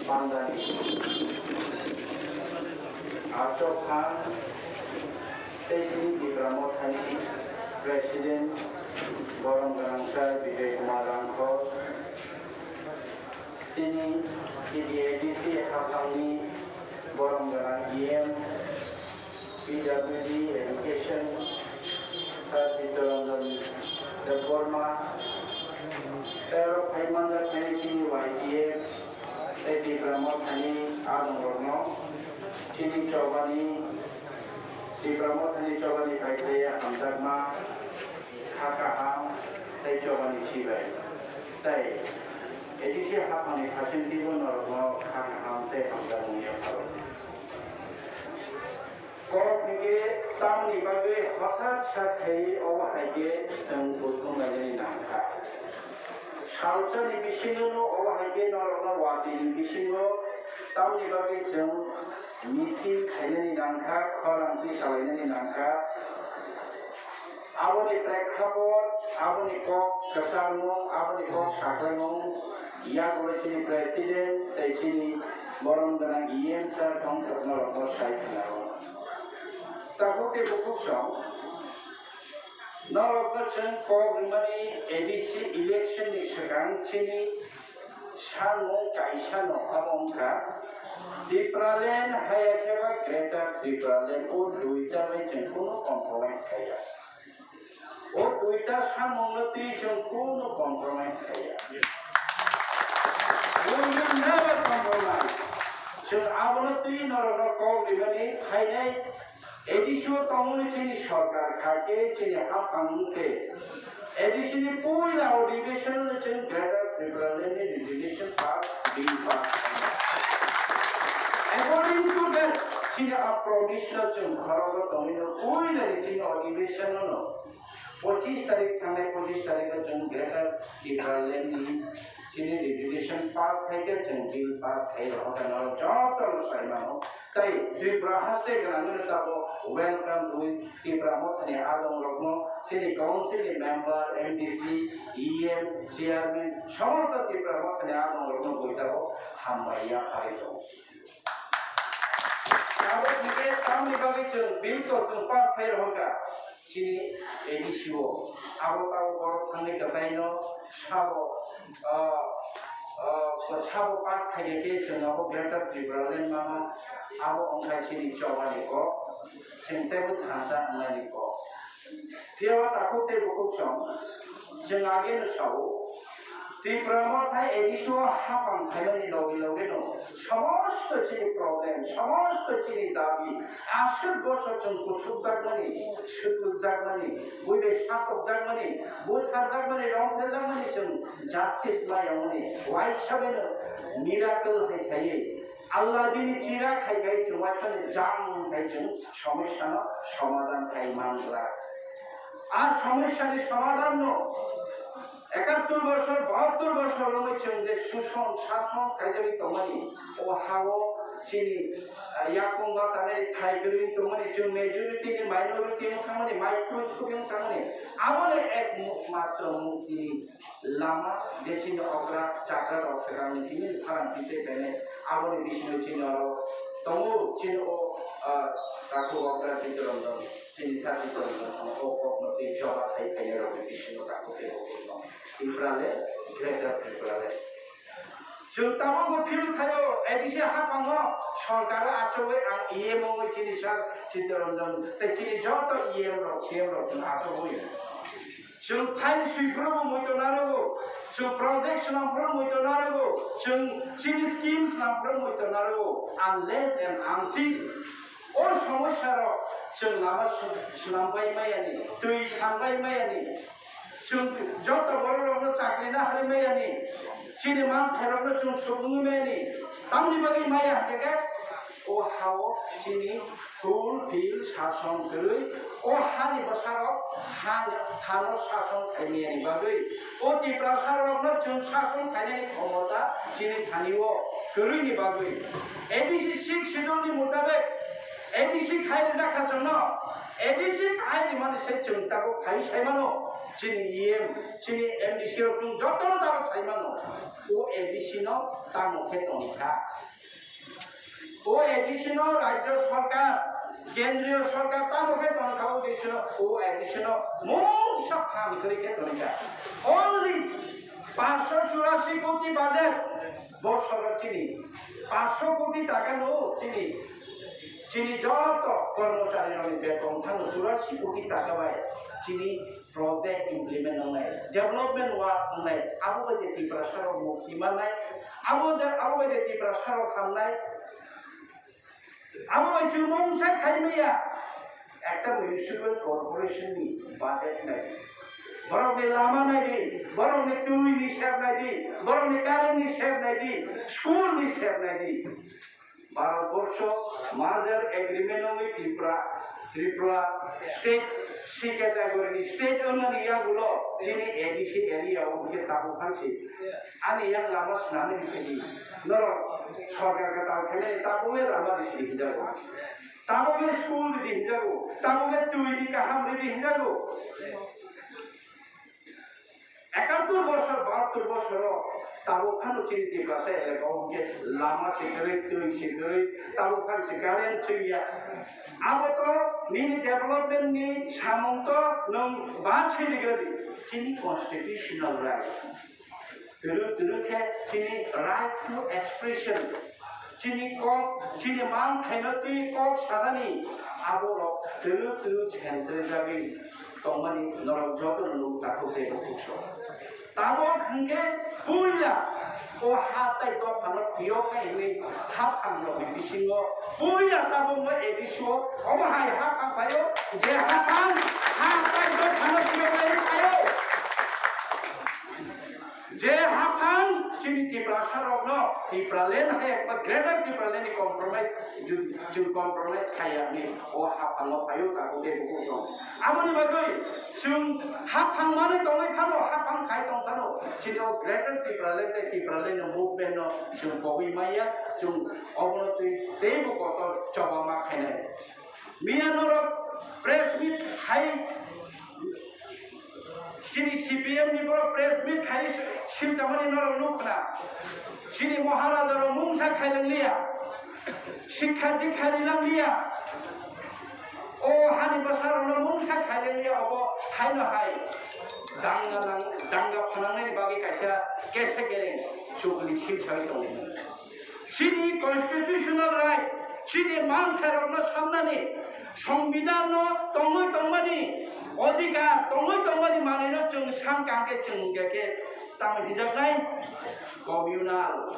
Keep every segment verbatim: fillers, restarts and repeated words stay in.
Pandani Ashok Khan tei chini Tipra Mothani President borom gwnang Sir Vijay Kumar Rangkhol, chini T D A D C haphangni borom gwnang E M, P W D Education, Sir Chittaranjan Debbarma, tei oro phai manjak khe chini Y T F, tei Tipra Mothani adongrokno chini chobani, Tipra Mothani chobani pai khlaiya hamjakma, kha kaham tei chobani chibai. Tei A D C haphangni khachingtwibo norokno kha kaham tei hamjakmung yapharo. Kok hwnkhe tamni bagwi hothat sa khaiwi obo hai khe chwng buthum lainani nangkha. Salsani bisingono obo hai khe norokno watini bisingo tamni bagwi chwng misil khainani nangkha, khorang twi salainani nangkha. Aboni prekhapot, aboni kok kwcharmung, aboni kok saklaimung, yagulo chini president tei chini borom gwnang E M sir tongthokma rokno sai khna o. Tabuk tei bukhuk song norokno chwng kok rwmani A D C election ni swkang chini samung kaisa no abo wngkha Tipraland haya khe ba Greater Tipraland, o duita bai chwng kunu compromise khaiya. O duita samungno twi chwng kunu compromise khaiya. We will never compromise. Chwng abono twi norokno kok rimani phainai A D C o tongmani chini sorkar kha khe chini haphang wng khe A D C ni puila o division no chwng Greater Tipraland ni resolution pass, bill pass. According to that, chini a promise no chwng khorogo tongwi no puila ni chini o division no no. Pochis tarik thangnai pochis tarik o chwng Greater Tipraland ni chini resolution pass khai khe chwng bill pass khai rw kha norok joto no sai mano. Tai Tripura haste gwnangwi no tabok welcome rwi Tripura mothani adong rokno chini council ni member, M D C, E M, chairman somosto Tripura mothani adong rokno bui tabok hambai ya phari tongo. Tabok hwnkhe tamni bagwi chwng bill to chwng pass khai rw kha. Chini A D C o abo tabok borok thangwi kwtaino sabo, ah, ah, sabo pass khaina khe chwng abo Greater Tipraland mano, abo wngkha chini chobani kok, chwng teibo thansa wngnani kok. Phiya ba takhuk tei bukhuk song, chwng ageno sao, Tipra Motha A D C o hapang khaimani loge loge no somosto chini problem, somosto chini dabi, aswk bosor chwng kusukjakmani, swkukjakmani, buibai satokjakmani, butharjakmani, romphiljakmani chwng justice maiyamani, waisa bai no miracle hai khaiwi, Allah dini chira khai khai chwng waisa ni jang khai chwng somosya no somadhan khai manglak. A somosya ni somadhan no ekattor bosor, bahattor bosor romwi chwng je suson, sason khaijagwi tongmani, o ha-o chini, ah, yakung bachanani thai kwrwi tongmani, chwng majority ni minority wng thangmani, microscopic wng thangmani, aboni ek mu-, matro mukti ni lama je chini okra chakra rok swkang ni chini pharang twi tei phainai, aboni bisingo chini oro tongo, chini o, ah, takhuk okra Chittaranjan. Chini sati tongmung o kokno tei choba thai khainai rokni bisingo takhuk tei bukhukno Tipraland, Greater Tipraland. Chwng tabukbo feel khaio, A D C haphango sorkaro achugwi ang E M wngwi chini sir Chittaranjan tei chini joto E M rok, C M rok chwng achugwi. Chwng file swiphuru bo muitu narogo, chwng project swnamphuru muitu narogo, chwng chini scheme swnamphuru muitu narogo, unless and until o somosya rok chwng lama sw-, swnambai mayani, twi thangbai mayani, chwng joto borok rokno chakri naharwi mayani, chini manthairokno chwng subungwi mayani, tamni bagwi maya hwnkhe o ha-o chini fulfill sason kwrwi, o hani bwsarok han-, hano sason khainani bagwi, o Tiprasa rokno chwng sason khainani khomota chini thani-o kwrwini bagwi, A D C sixth schedule ni mutabek A D C khai rijak kha chwngno, A D C khai rimani se chwng tabuk phai sai mano. Chini E M, chini M D C rok chwng jotono tabuk sai mano. O A D C no tamo khe tongkha. O A D C no Rajya Sarkar, Kendriya Sarkar tamo khe tongkha, O A D C no, O A D C no mungsa phan kwrwi khe tongkha. Only paanshto churasi koti budget bo sarkar chini. Paanshto koti taka no chini, chini joto kormochari rokni beton thangno churasi koti taka bai chini project implement wngnai, development work wngnai, abo bai de Tiprasa rok mukti mannai, abo de, abo bai de Tiprasa rok hamnai, abo bai chwng mungsa khai maya. Ekta municipal corporation ni budget nai, borok ni lama nai di, borok ni twi ni sep nai di, borok ni current ni sep nai di, school ni sep nai di. Bharatborsho merger agreement wngwi Tripura, Tripura state C category ni state wngmani yagulo chini A D C area o hwnkhe tabuk phan se ani yang lama swnamwi rwphai di. Norok sorkar kwtal khaimani tabukle lama risi di hinjago, tabukle school ridi hinjago, tabukle twi ni kaham ridi hinjago. Ekattor bosor, bahattor bosoro tabuk phano chini Tiprasa elaka o hwnkhe lama se kwrwi, twi se kwrwi, tabuk phan se current chwngya. Abo to nini development ni samung to nwng ba chini kwrwi, chini constitutional right. Twrwk twrwk khe chini right to expression. Chini kok, chini man khaino twi kok sanani aborok twrwk twrwk sentrijagwi tongmani norok jotono nuk takhuk tei bukhuk sok. Tabok hwnkhe puila o ha tai dophano phiyoknai hwnwi haphang rokni bisingo puila tabokno A D C o obo hai haphang phaio, je haphang ha tai dophano phiyoknai phaio. Je haphang chini Tiprasa rokno Tipraland hai ekba Greater Tipraland ni compromise, ju-, chwng compromise khaiya ni o haphango phaio takhuk tei bukhuk rok. Aboni bagwi chwng haphang manwi tongwi phano, haphang khai tong phano, chini o Greater Tipraland tei Tipraland ni movement no chwng kogwi maya, chwng obono twi teibo kotor choba ma khainai. Miya norok press meet khai, chini C P M ni borok press meet khai sil-, silchamani norok nukhna. Chini Maharaja rok mungsa khailang liya, sikha dikha rilang liya. O hani bwsarokno mungsa khailang liya, obo haino hai danga nang, danga phanangnaini bagwi kaisa kese kereng chukli silsai tongo. Chini constitutional right, chini manthairokno samnani, songbidanno tongwi tongmani odhikar, tongwi tongmani manwino chwng sankha khe, chwng hwnkha khe tamo hinjaknai communal,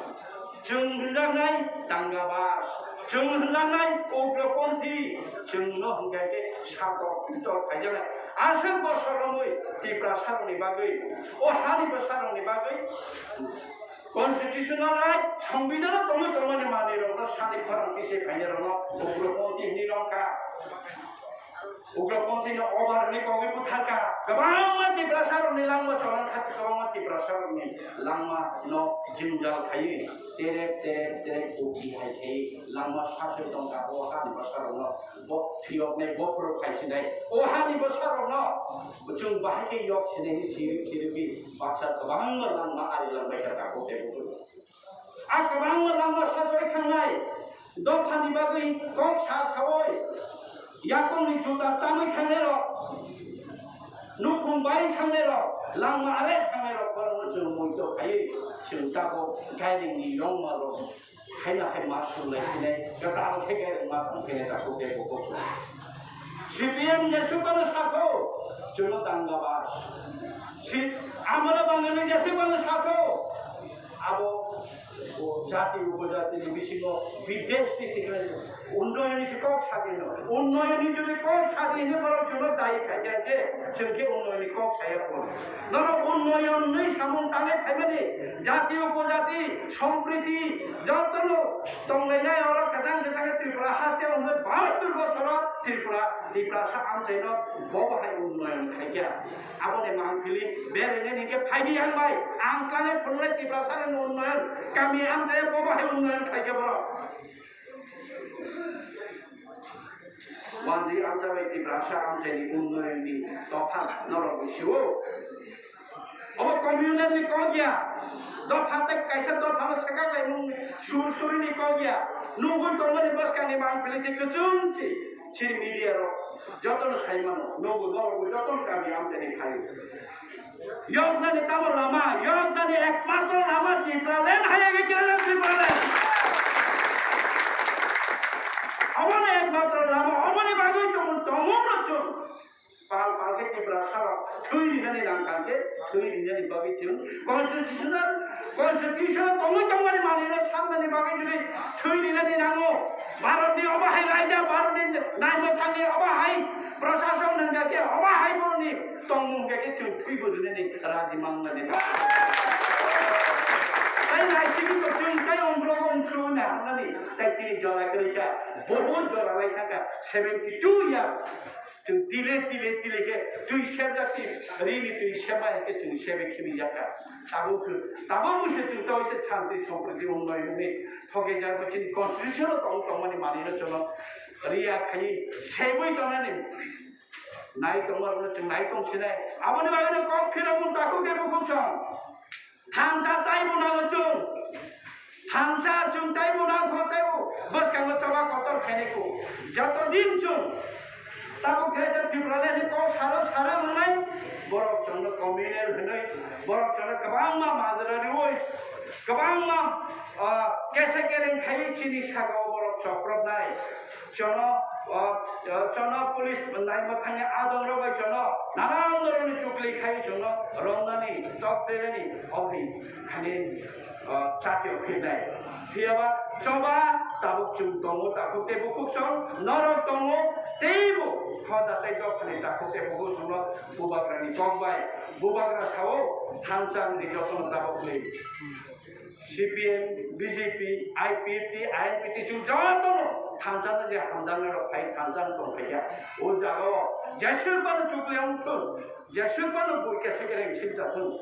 chwng hinjaknai dangabas, chwng hinjaknai ugroponthi, chwngno hwnkha khe satok pitok khaijaknai. Aswk bosor romwi Tiprasarokni bagwi, o hani bwsarokni bagwi constitutional right, songbidan tongwi tongmani manwirokno sani khorang tise phainairokno ugroponthi hwnwi rwkha. Ugroponthi no obar hwnwi kogwi butharkha. Kwbangma Tiprasarokni langma cholang kha, kwbangma Tiprasarokni langma no jwngjal khaiwi terep terep terep ukti hai khaiwi langma sasoi tongkha. O hani bwsarokno bo phiyoknai, bokhorok khai sinai. O hani bwsarokno chwng bahai khe yok sinai hwnwi chirwi chirwi baksa kwbangma langma ari langbai kha takhuk tei bukhuk. A kwbangma langma sasoi thangnai, dophani bagwi kok sa saui, yakungni juta chamwi thangnai rok, nukhung bai thangnai rok, langma are thangnai rok, borokno chwng muito khaiwi chwng tabuk gairingni yongma rok. Haino hai ma sulai hinai, kwtal khe khe ma tong khe takhuk tei bukhuk. C P M jesuk ano satho, chwngno dangabas. Si, amora bangani jesuk ano satho. Abo jati upojati ni bisingo bidesh ni sikla unnoyoni se kok sadi no. Unnoyoni jodi kok sadi ni borok chwngno dai khai khe, chwng khe unnoyoni kok saya phone. Norok unnoyon ni samung tangai phaimani, jati upojati, sompriti, jotono tonglainai oro kwchang kwchang Tripura haste hwnwi bahattor bosoro Tripura, Tiprasa amchaino bobo hai unnoyon khaikha. Aboni mangpili berainani hinkhe phaidi ang bai, ang klangnai phunuknai Tiprasani unnoyon, kami amchaya bobo hai unnoyon khaikha borok. Wandi amcha bai Tiprasa amchaini unnoyonni topha norok Siwo. Obo communal ni kok ya. Dopha tei kaisa dopha no sakha lai mung sur suri ni kok ya. Nugwi tongmani bwskang ni mang philai se kwchwng si. Sini media ro. Joto no sai mano. Nugwi norok joto no kami amchai ni khai. Yoknani tamo lama, yoknani ekmatro lama Tipraland hai age Kerala Tipraland. Obono ekmatro lama, oboni bagwi tongmung tongmung no chwng. Pal pal khe Tipra sarok thwi rinani nang kang khe, thwi rinani bagwi chwng constitutional, constitution tongwi tongmani manwino sannani bagwi jodi thwi rinani nango. Bharatni obo hai raida, Bharatni naimwthangni obo hai prosason hwnkha khe obo hai boroni tongmung hwnkha khe chwng thwibo rinani radi mangnani. Tai naisingwi bo chwng tai ongkrogo ongkrogo hwnwi hamnani tai tini jora kwrwi kha, bobo jora lai thangkha seventy two years. Chwng tile tile tile khe twi sepjak twi rini twi sepma hai khe chwng sebe khibijak kha. Tabuk tabuk se chwng tawise shanti sompriti unnoyon hwnwi thokjak bo chini constitution o tong tongmani manwino chwngno riya khaiwi sebwi tongnani nai tongmarokno chwng nai tong sinai. Aboni bagwino kok phirokmung takhuk tei bukhuk song. Thansa taibo nango chwng. Thansa chwng taibo nangkho taibo bwskango choba kotor khainai kho. Joto din chwng tabuk Greater Tipraland ni kok saro saro wngnai, borok chwngno communal hwnwi, borok chwngno kwbangma majra riwi, kwbangma, ah, kesa kereng khaiwi chini sakao borok chopropnai. Chono, ah, chono police naima thangwi adongrok bai chono nanan dhoroner chukli khai chono romnani tok rerani ophri khani, ah, chatio phirnai. Phiyaba choba tabuk chwng tongo, takhuk tei bukhuk song norok tongo, teibo khoda tei dophani takhuk tei bukhuk songno bubagrani kok bai. Bubagra sao thansa ni jotono tabuk ni. C P M, B J P, I P F T, I N P T chwng jotono thansa no je hamjaknai rok phai thansa no tong phaikha. O jagao jeswk phano chukli wng thung, jeswk phano bui kesa kereng sim cha thung.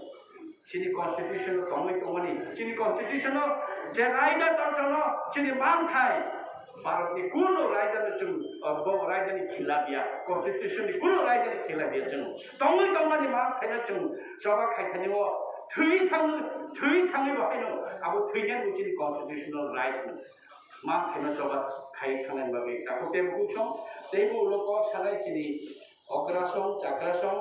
Chini constitution o tongwi tongmani, chini constitution o je raida tongchano chini manthai, Bharatni kuno raidano chwng, uh, bo raidani khilap ya, constitution ni kuno raidani khilap ya chwng. Tongwi tongmani manthaino chwng choba khaithani o thwi thang, thwi thangwi bo haino abo thwinani bo chini constitutional right no. Manthaino choba khai thangnani bagwi takhuk tei bukhuk song, teibo ulo kok sanai chini Okrasong, chakrasong,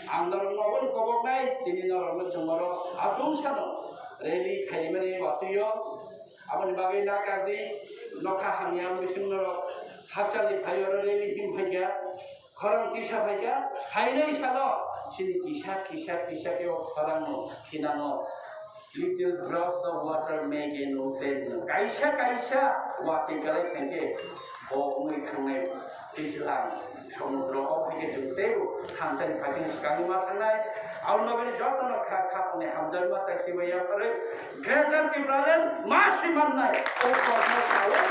ang norokno obono koboknai, tini norokno chwng oro atung sano rally khaimani watwi o. Aboni bagwi nakardi, nokha hamya bising norok hakchalni phai oro rally him phaikha, khorang tisa phaikha, phainai salo chini kisa, kisa, kisa khe o khorangno khinano. Little drops of water make an ocean. Kaisa kaisa watwi belai khankhe bo wngwi thangnai twijlang somudro o phaikhe chwng teibo thansani phaising swkangwi ma thangnai. Aboni bagwi jotono kha khapangni hamjakma tei chibai yapharwi Greater Tipraland ma si mannai. O kokno saui.